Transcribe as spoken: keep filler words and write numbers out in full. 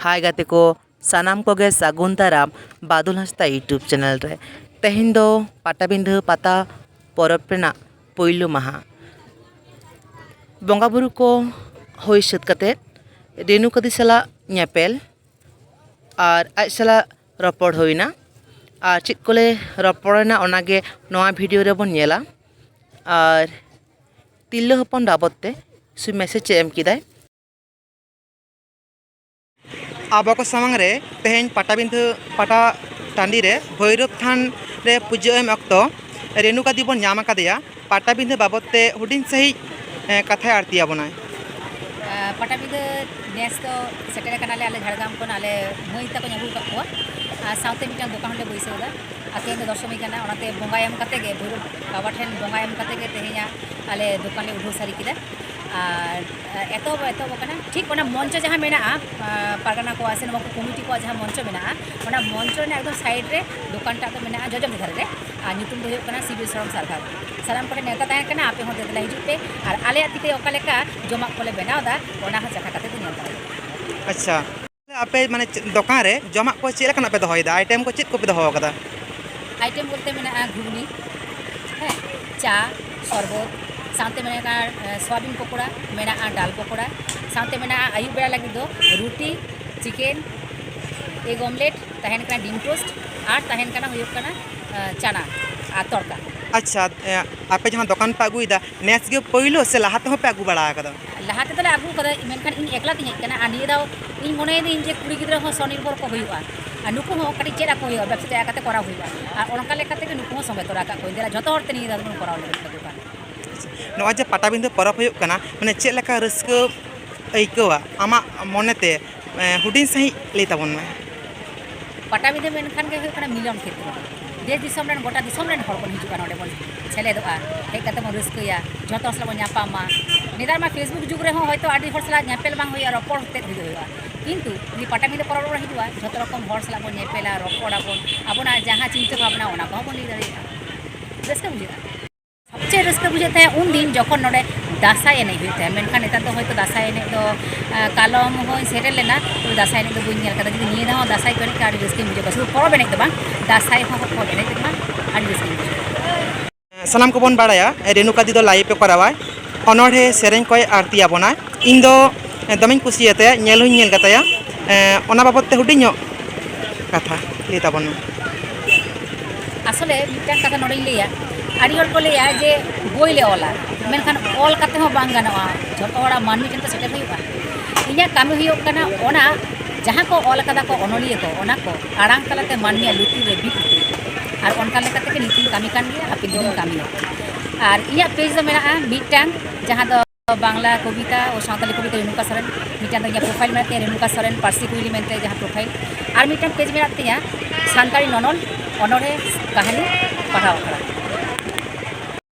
ᱦᱟᱭ ᱜᱟᱛᱮ ᱠᱚ, ᱥᱟᱱᱟᱢ ᱠᱚᱜᱮ ᱥᱟᱹᱜᱩᱱ ᱫᱟᱨᱟᱢ ᱵᱟᱫᱚᱞ ᱦᱟᱸᱥᱫᱟ YouTube ᱪᱮᱱᱮᱞ ᱨᱮ᱾ ᱛᱮᱦᱮᱧ ᱫᱚ ᱯᱟᱴᱟᱵᱤᱸᱫᱷᱟᱹ ᱯᱟᱛᱟ ᱯᱚᱨᱚᱵᱽ ᱨᱮᱱᱟᱜ ᱯᱩᱭᱞᱩ ᱢᱟᱦᱟ᱾ ᱵᱚᱸᱜᱟ ᱵᱩᱨᱩ ᱠᱚ ᱦᱩᱭ ᱥᱟᱹᱛ ᱠᱟᱛᱮᱫ ᱨᱮᱱᱩᱠᱟᱫᱤ ᱥᱟᱞᱟᱜ ᱧᱮᱯᱮᱞ ᱟᱨ ᱟᱡ ᱥᱟᱞᱟᱜ ᱨᱚᱯᱚᱲ ᱦᱩᱭᱱᱟ᱾ ᱟᱨ ᱪᱮᱫ ᱠᱚᱞᱮ ᱨᱚᱯᱚᱲᱮᱱᱟ, ᱚᱱᱟᱜᱮ ᱱᱚᱣᱟ ᱵᱷᱤᱰᱤᱭᱳ ᱨᱮᱵᱚᱱ ᱧᱮᱞᱟ᱾ ᱟᱨ ᱛᱤᱨᱞᱟᱹ ᱦᱚᱯᱚᱱ ᱵᱟᱵᱚᱫ ᱛᱮ ᱥᱩ ᱢᱮᱥᱮᱡᱽ ᱮ ᱮᱢ ᱠᱮᱫᱟᱭ᱾ ᱟᱵᱚ ᱠᱚ ᱥᱟᱢᱟᱝ ᱨᱮ ᱛᱮᱦᱮᱧ ᱯᱟᱴᱟᱵᱤᱸᱫᱷᱟᱹ ᱯᱟᱴᱟ ᱴᱟᱺᱰᱤ ᱨᱮ ᱵᱷᱳᱭᱨᱳᱵ ᱛᱷᱟᱱ ᱨᱮ ᱯᱩᱡᱟᱹ ᱮᱢ ᱚᱠᱛᱚ ᱨᱮᱱᱩᱠᱟᱫᱤ ᱵᱚᱱ ᱧᱟᱢ ᱟᱠᱟᱫᱮᱭᱟ᱾ ᱯᱟᱴᱟᱵᱤᱸᱫᱷᱟᱹ ᱵᱟᱵᱚᱫ ᱛᱮ ᱦᱩᱰᱤᱧ ᱥᱟᱺᱦᱤᱡ, ᱮ, ᱠᱟᱛᱷᱟᱭ ᱟᱬᱛᱤ ᱟᱵᱚᱱᱟᱭ᱾ ᱟᱨ ᱯᱟᱴᱟᱵᱤᱸᱫᱷᱟᱹ ᱱᱮᱥ ᱫᱚ ᱥᱮᱴᱮᱨ ᱟᱠᱟᱱᱟᱞᱮ ᱟᱞᱮ ᱡᱷᱟᱲᱜᱨᱟᱢ ᱠᱷᱚᱱ, ᱟᱞᱮ ᱢᱟᱹᱭ ᱛᱟᱠᱚᱧ ᱟᱹᱜᱩ ᱟᱠᱟᱫ ᱠᱚᱣᱟ᱾ ᱟᱨ ᱥᱟᱶᱛᱮ ᱢᱤᱫᱴᱟᱝ ᱫᱚᱠᱟᱱ ᱦᱚᱸᱞᱮ ᱵᱟᱹᱭᱥᱟᱹᱣ ᱮᱫᱟ᱾ ᱟᱨ ᱛᱮᱦᱮᱧ ᱫᱚ ᱫᱚᱥᱚᱢᱤ ᱠᱟᱱᱟ, ᱚᱱᱟᱛᱮ ᱵᱚᱸᱜᱟ ᱮᱢ ᱠᱟᱛᱮ ᱜᱮ, ᱵᱷᱳᱭᱨᱳᱵ ᱵᱟᱵᱟ ᱴᱷᱮᱱ ᱵᱚᱸᱜᱟ ᱮᱢ ᱠᱟᱛᱮ ᱜᱮ ᱛᱮᱦᱮᱧᱟᱜ ᱟᱞᱮ ᱫᱚᱠᱟᱱ ᱞᱮ ᱩᱰᱷᱟᱹᱣ ᱥᱟᱹᱨᱤ ᱠᱮᱫᱟ᱾ ᱟᱨ ᱮᱛᱚᱦᱚᱵ ᱮᱛᱚᱦᱚᱵ ᱟᱠᱟᱱᱟ᱾ ᱴᱷᱤᱠ ᱚᱱᱟ ᱢᱚᱧᱪᱚ ᱡᱟᱦᱟᱸ ᱢᱮᱱᱟᱜᱼᱟ, ᱯᱟᱨᱜᱟᱱᱟ ᱠᱚᱣᱟᱜ ᱥᱮ ᱱᱚᱣᱟ ᱠᱚ ᱠᱚᱢᱤᱴᱤ ᱠᱚᱣᱟᱜ ᱡᱟᱦᱟᱸ ᱢᱚᱧᱪᱚ ᱢᱮᱱᱟᱜᱼᱟ, ᱚᱱᱟ ᱢᱚᱧᱪᱚ ᱨᱮᱱᱟᱜ ᱮᱠᱫᱚᱢ ᱥᱟᱭᱤᱰ ᱨᱮ ᱫᱚᱠᱟᱱᱴᱟᱜ ᱫᱚ ᱢᱮᱱᱟᱜᱼᱟ, ᱡᱚᱡᱚᱢ ᱫᱷᱟᱨᱮ ᱨᱮ᱾ ᱟᱨ ᱧᱩᱛᱩᱢ ᱫᱚ ᱦᱩᱭᱩᱜ ᱠᱟᱱᱟ ᱥᱤᱵᱤᱞ ᱥᱚᱲᱚᱝ ᱥᱟᱨᱵᱷᱟᱨ᱾ ᱥᱟᱱᱟᱢ ᱠᱚᱴᱷᱮᱱ ᱱᱮᱣᱛᱟ ᱛᱟᱦᱮᱸ ᱠᱟᱱᱟ, ᱟᱯᱮ ᱦᱚᱸ ᱫᱮᱞᱟ ᱦᱤᱡᱩᱜ ᱯᱮ ᱟᱨ ᱟᱞᱮᱭᱟᱜ ᱛᱤ ᱛᱮ ᱚᱠᱟ ᱞᱮᱠᱟ ᱡᱚᱢᱟᱜ ᱠᱚᱞᱮ ᱵᱮᱱᱟᱣ ᱮᱫᱟ, ᱚᱱᱟ ᱦᱚᱸ ᱪᱟᱠᱷᱟ ᱠᱟᱛᱮ ᱯᱮ ᱧᱮᱞ ᱫᱟᱲᱮᱭᱟᱜᱼᱟ᱾ ᱟᱪᱪᱷᱟ, ᱟᱯᱮ ᱢᱟᱱᱮ ᱪᱮᱫ, ᱫᱚᱠᱟᱱ ᱨᱮ ᱡᱚᱢᱟᱜ ᱠᱚ ᱪᱮᱫ ᱞᱮᱠᱟᱱᱟᱜ ᱯᱮ ᱫᱚᱦᱚᱭᱮᱫᱟ? ᱟᱭᱴᱮᱢ ᱠᱚ ᱪᱮᱫ ᱠᱚᱯᱮ ᱫᱚᱦᱚ ᱟᱠᱟᱫᱟ? ᱟᱭᱴᱮᱢ ᱵᱚᱞᱛᱮ ᱢᱮᱱᱟᱜᱼᱟ ᱜᱷᱩᱜᱽᱱᱤ, ᱦᱮᱸ, ᱪᱟ, ᱥᱚᱨᱵᱚᱛ, ᱥᱟᱶᱛᱮ ᱢᱮᱱᱟᱜᱼᱟ, ᱮ, ᱥᱚᱣᱟᱵᱤᱱ ᱯᱚᱠᱳᱲᱟ, ᱢᱮᱱᱟᱜᱼᱟ ᱰᱟᱞ ᱯᱚᱠᱳᱲᱟ, ᱥᱟᱶᱛᱮ ᱢᱮᱱᱟᱜᱼᱟ ᱟᱹᱭᱩᱵ ᱵᱮᱲᱟ ᱞᱟᱹᱜᱤᱫ ᱫᱚ ᱨᱩᱴᱤ, ᱪᱤᱠᱮᱱ, ᱮᱜᱽ ᱚᱢᱞᱮᱴ, ᱛᱟᱦᱮᱱ ᱠᱟᱱᱟ ᱰᱤᱢ ᱴᱳᱥᱴ, ᱟᱨ ᱛᱟᱦᱮᱱ ᱠᱟᱱᱟ ᱦᱩᱭᱩᱜ ᱠᱟᱱᱟ, ᱮ, ᱪᱟᱱᱟ ᱟᱨ ᱛᱚᱲᱠᱟ᱾ ᱟᱪᱪᱷᱟ, ᱮ, ᱟᱯᱮ ᱡᱟᱦᱟᱸ ᱫᱚᱠᱟᱱ ᱯᱮ ᱟᱹᱜᱩᱭᱮᱫᱟ, ᱱᱮᱥ ᱜᱮ ᱯᱳᱭᱞᱳ ᱥᱮ ᱞᱟᱦᱟ ᱛᱮᱦᱚᱸ ᱯᱮ ᱟᱹᱜᱩ ᱵᱟᱲᱟ ᱟᱠᱟᱫᱟ? ᱞᱟᱦᱟ ᱛᱮᱫᱚᱞᱮ ᱟᱹᱜᱩ ᱟᱠᱟᱫᱟ, ᱢᱮᱱᱠᱷᱟᱱ ᱤᱧ ᱮᱠᱞᱟ ᱛᱤᱧ ᱦᱮᱡ ᱟᱠᱟᱱᱟ᱾ ᱟᱨ ᱱᱤᱭᱟᱹ ᱫᱷᱟᱣ ᱤᱧ ᱢᱚᱱᱮᱭᱮᱫᱟᱹᱧ ᱡᱮ ᱠᱩᱲᱤ ᱜᱤᱫᱽᱨᱟᱹ ᱦᱚᱸ ᱥᱚᱱᱤᱨᱵᱷᱚᱨ ᱠᱚ ᱦᱩᱭᱩᱜᱼᱟ, ᱟᱨ ᱱᱩᱠᱩ ᱦᱚᱸ ᱠᱟᱹᱴᱤᱡ ᱪᱮᱫ ᱟᱠᱚ ᱦᱩᱭᱩᱜᱼᱟ, ᱵᱮᱵᱽᱥᱟ ᱪᱮᱫ ᱞᱮᱠᱟᱛᱮ ᱠᱚᱨᱟᱣ ᱦᱩᱭᱩᱜᱼᱟ᱾ ᱟᱨ ᱚᱱᱠᱟ ᱞᱮᱠᱟ ᱛᱮᱜᱮ ᱱᱩᱠᱩ ᱦᱚᱸ ᱥᱚᱸᱜᱮ ᱛᱚᱨᱟ ᱟᱠᱟᱫ ᱠᱚᱣᱟᱧ, ᱫᱮᱞᱟ ᱡᱷᱚᱛᱚ ᱦᱚᱲ ᱛᱮ ᱱᱤᱭᱟᱹ ᱫᱷᱟᱣ ᱫᱚᱵᱚᱱ ᱠᱚᱨᱟᱣ ᱞᱮᱜᱮ ᱢᱤᱫᱴᱟᱝ ᱫᱚᱠᱟᱱ᱾ ᱱᱚᱜᱼᱚᱭ ᱡᱮ ᱯᱟᱴᱟᱵᱤᱸᱫᱷᱟᱹ ᱯᱚᱨᱚᱵᱽ ᱦᱩᱭᱩᱜ ᱠᱟᱱᱟ, ᱢᱟᱱᱮ ᱪᱮᱫ ᱞᱮᱠᱟ ᱨᱟᱹᱥᱠᱟᱹ ᱟᱹᱭᱠᱟᱹᱣᱟ ᱟᱢᱟᱜ ᱢᱚᱱᱮᱛᱮ, ᱮ, ᱦᱩᱰᱤᱧ ᱥᱟᱺᱦᱤᱡ ᱞᱟᱹᱭ ᱛᱟᱵᱚᱱ ᱢᱮ᱾ ᱯᱟᱴᱟᱵᱤᱸᱫᱷᱟᱹ ᱢᱮᱱᱠᱷᱟᱱ ᱜᱮ ᱦᱩᱭᱩᱜ ᱠᱟᱱᱟ ᱢᱤᱞᱚᱱ ᱠᱷᱮᱛᱨᱚ᱾ ᱫᱮᱥ ᱫᱤᱥᱚᱢ ᱨᱮᱱ, ᱜᱚᱴᱟ ᱫᱤᱥᱚᱢ ᱨᱮᱱ ᱦᱚᱲ ᱵᱚᱱ ᱦᱤᱡᱩᱜᱼᱟ, ᱱᱚᱰᱮ ᱵᱚᱱ ᱥᱮᱞᱮᱫᱚᱜᱼᱟ, ᱦᱮᱡ ᱠᱟᱛᱮ ᱵᱚᱱ ᱨᱟᱹᱥᱠᱟᱹᱭᱟ, ᱡᱷᱚᱛᱚ ᱦᱚᱲ ᱥᱟᱞᱟᱜ ᱵᱚᱱ ᱧᱟᱯᱟᱢᱟ᱾ ᱱᱮᱛᱟᱨ ᱢᱟ Facebook ᱡᱩᱜᱽ ᱨᱮᱦᱚᱸ ᱦᱚᱭᱛᱳ ᱟᱹᱰᱤ ᱦᱚᱲ ᱥᱟᱞᱟᱜ ᱧᱮᱯᱮᱞ ᱵᱟᱝ ᱦᱩᱭᱩᱜᱼᱟ, ᱨᱚᱯᱚᱲ ᱛᱮᱫ ᱦᱩᱭᱩᱜ ᱦᱩᱭᱩᱜᱼᱟ, ᱠᱤᱱᱛᱩ ᱡᱩᱫᱤ ᱯᱟᱴᱟᱵᱤᱸᱫᱷᱟᱹ ᱯᱚᱨᱚᱵᱽ ᱵᱚᱱ ᱦᱤᱡᱩᱜᱼᱟ, ᱡᱷᱚᱛᱚ ᱨᱚᱠᱚᱢ ᱦᱚᱲ ᱥᱟᱞᱟᱜ ᱵᱚᱱ ᱧᱮᱯᱮᱞᱟ, ᱨᱚᱯᱚᱲ ᱟᱵᱚᱱ, ᱟᱵᱚᱱᱟᱜ ᱡᱟᱦᱟᱸ ᱪᱤᱱᱛᱟᱹ ᱵᱷᱟᱵᱽᱱᱟ ᱚᱱᱟ ᱠᱚᱦᱚᱸ ᱵᱚᱱ ᱞᱟᱹᱭ ᱫᱟᱲᱮᱭᱟᱜᱼᱟ᱾ ᱨᱟᱹᱥᱠᱟᱹ ᱵᱩᱡᱷᱟᱹᱜᱼᱟ᱾ ᱥᱚᱵᱪᱮᱭᱮ ᱨᱟᱹᱥᱠᱟᱹ ᱵᱩᱡᱷᱟᱹᱜ ᱛᱟᱦᱮᱸᱫ ᱩᱱ ᱫᱤᱱ ᱡᱚᱠᱷᱚᱱ ᱱᱚᱰᱮ ᱫᱟᱸᱥᱟᱭ ᱮᱱᱮᱡ ᱦᱩᱭᱩᱜ ᱛᱟᱦᱮᱸᱫ, ᱢᱮᱱᱠᱷᱟᱱ ᱱᱮᱛᱟᱨ ᱫᱚ ᱦᱚᱭᱛᱳ ᱫᱟᱸᱥᱟᱭ ᱮᱱᱮᱡ ᱫᱚ, ᱟᱸ, ᱠᱟᱞᱚᱢ ᱦᱚᱸᱧ ᱥᱮᱴᱮᱨ ᱞᱮᱱᱟ, ᱛᱚ ᱫᱟᱸᱥᱟᱭ ᱮᱱᱮᱡ ᱫᱚ ᱵᱟᱹᱧ ᱧᱮᱞ ᱠᱟᱫᱟ᱾ ᱡᱩᱫᱤ ᱱᱤᱭᱟᱹ ᱫᱷᱟᱣ ᱦᱚᱸ ᱫᱟᱸᱥᱟᱭ ᱠᱚ ᱮᱱᱮᱡ ᱠᱷᱟᱱ ᱟᱹᱰᱤ ᱨᱟᱹᱥᱠᱟᱹᱧ ᱵᱩᱡᱷᱟᱹᱣ ᱠᱚᱣᱟ, ᱥᱩᱫᱷᱩ ᱯᱚᱨᱚᱵᱽ ᱮᱱᱮᱡ ᱫᱚ ᱵᱟᱝ, ᱫᱟᱸᱥᱟᱭ ᱦᱚᱸ ᱠᱚ ᱮᱱᱮᱡ ᱠᱷᱟᱱ ᱟᱹᱰᱤ ᱨᱟᱹᱥᱠᱟᱹᱧ ᱵᱩᱡᱷᱟᱹᱣ ᱠᱚᱣᱟ᱾ ᱥᱟᱱᱟᱢ ᱠᱚᱵᱚᱱ ᱵᱟᱲᱟᱭᱟ, ᱨᱮᱱᱩᱠᱟ ᱫᱤ ᱫᱚ live ᱮ ᱠᱚᱨᱟᱣᱟᱭ, ᱚᱱᱚᱬᱦᱮ ᱥᱮᱨᱮᱧ ᱠᱚᱭ ᱟᱨᱛᱤ ᱟᱵᱚᱱᱟᱭ᱾ ᱤᱧ ᱫᱚ ᱫᱚᱢᱮᱧ ᱠᱩᱥᱤᱭᱟᱛᱟᱭᱟ, ᱧᱮᱞ ᱦᱚᱸᱧ ᱧᱮᱞ ᱠᱟᱛᱟᱭᱟ᱾ ᱮᱸ, ᱚᱱᱟ ᱵᱟᱵᱚᱫ ᱛᱮ ᱦᱩᱰᱤᱧ ᱧᱚᱜ ᱠᱟᱛᱷᱟ ᱞᱟᱹᱭ ᱛᱟᱵᱚᱱ ᱢᱮ᱾ ᱟᱥᱚᱞᱮ ᱢᱤᱫᱴᱟᱝ ᱠᱟᱛᱷᱟ ᱱᱚᱰᱮᱧ ᱞᱟᱹᱭᱟ, ᱟᱹᱰᱤ ᱦᱚᱲ ᱠᱚ ᱞᱟᱹᱭᱟ ᱡᱮ ᱵᱳᱭ ᱞᱮ ᱚᱞᱟ, ᱢᱮᱱᱠᱷᱟᱱ ᱚᱞ ᱠᱟᱛᱮ ᱦᱚᱸ ᱵᱟᱝ ᱜᱟᱱᱚᱜᱼᱟ, ᱡᱷᱚᱛᱚ ᱦᱚᱲᱟᱜ ᱢᱟᱹᱱᱢᱤ ᱴᱷᱮᱱ ᱛᱚ ᱥᱮᱴᱮᱨ ᱦᱩᱭᱩᱜᱼᱟ᱾ ᱤᱧᱟᱹᱜ ᱠᱟᱹᱢᱤ ᱦᱩᱭᱩᱜ ᱠᱟᱱᱟ ᱚᱱᱟ ᱡᱟᱦᱟᱸ ᱠᱚ ᱚᱞ ᱠᱟᱫᱟ ᱠᱚ ᱚᱱᱚᱞᱤᱭᱟᱹ ᱠᱚ, ᱚᱱᱟ ᱠᱚ ᱟᱲᱟᱝ ᱛᱟᱞᱟᱛᱮ ᱢᱟᱹᱱᱢᱤᱭᱟᱜ ᱞᱩᱛᱩᱨ ᱨᱮ ᱵᱤᱫ ᱦᱚᱪᱚ, ᱟᱨ ᱚᱱᱠᱟ ᱞᱮᱠᱟ ᱛᱮᱜᱮ ᱱᱤᱛᱤᱧ ᱠᱟᱹᱢᱤ ᱠᱟᱱ ᱜᱮᱭᱟ, ᱦᱟᱯᱮᱱ ᱫᱤᱱᱤᱧ ᱠᱟᱹᱢᱤᱭᱟ᱾ ᱟᱨ ᱤᱧᱟᱹᱜ page ᱫᱚ ᱢᱮᱱᱟᱜᱼᱟ ᱢᱤᱫᱴᱟᱝ, ᱡᱟᱦᱟᱸ ᱫᱚ ᱵᱟᱝᱞᱟ ᱠᱚᱵᱤᱛᱟ ᱳ ᱥᱟᱶᱛᱟᱞᱤ ᱠᱚᱵᱤᱛᱟ ᱨᱮᱱᱩᱠᱟ ᱥᱚᱨᱮᱱ, ᱢᱤᱫᱴᱟᱝ ᱫᱚ ᱤᱧᱟᱹᱜ profile ᱢᱮᱱᱟᱜ ᱛᱤᱧᱟ ᱨᱮᱱᱩᱠᱟ ᱥᱚᱨᱮᱱ ᱯᱟᱹᱨᱥᱤ ᱠᱩᱭᱞᱤ ᱢᱮᱱᱛᱮ ᱡᱟᱦᱟᱸ profile, ᱟᱨ ᱢᱤᱫᱴᱟᱝ page ᱢᱮᱱᱟᱜ ᱛᱤᱧᱟ ᱥᱟᱱᱛᱟᱲᱤ ᱱᱚᱱᱚᱞ ᱚᱱᱚᱬᱦᱮ ᱠᱟᱹᱦᱱᱤ ᱯᱟᱲᱦᱟᱣ ᱟᱠᱷᱲᱟ᱾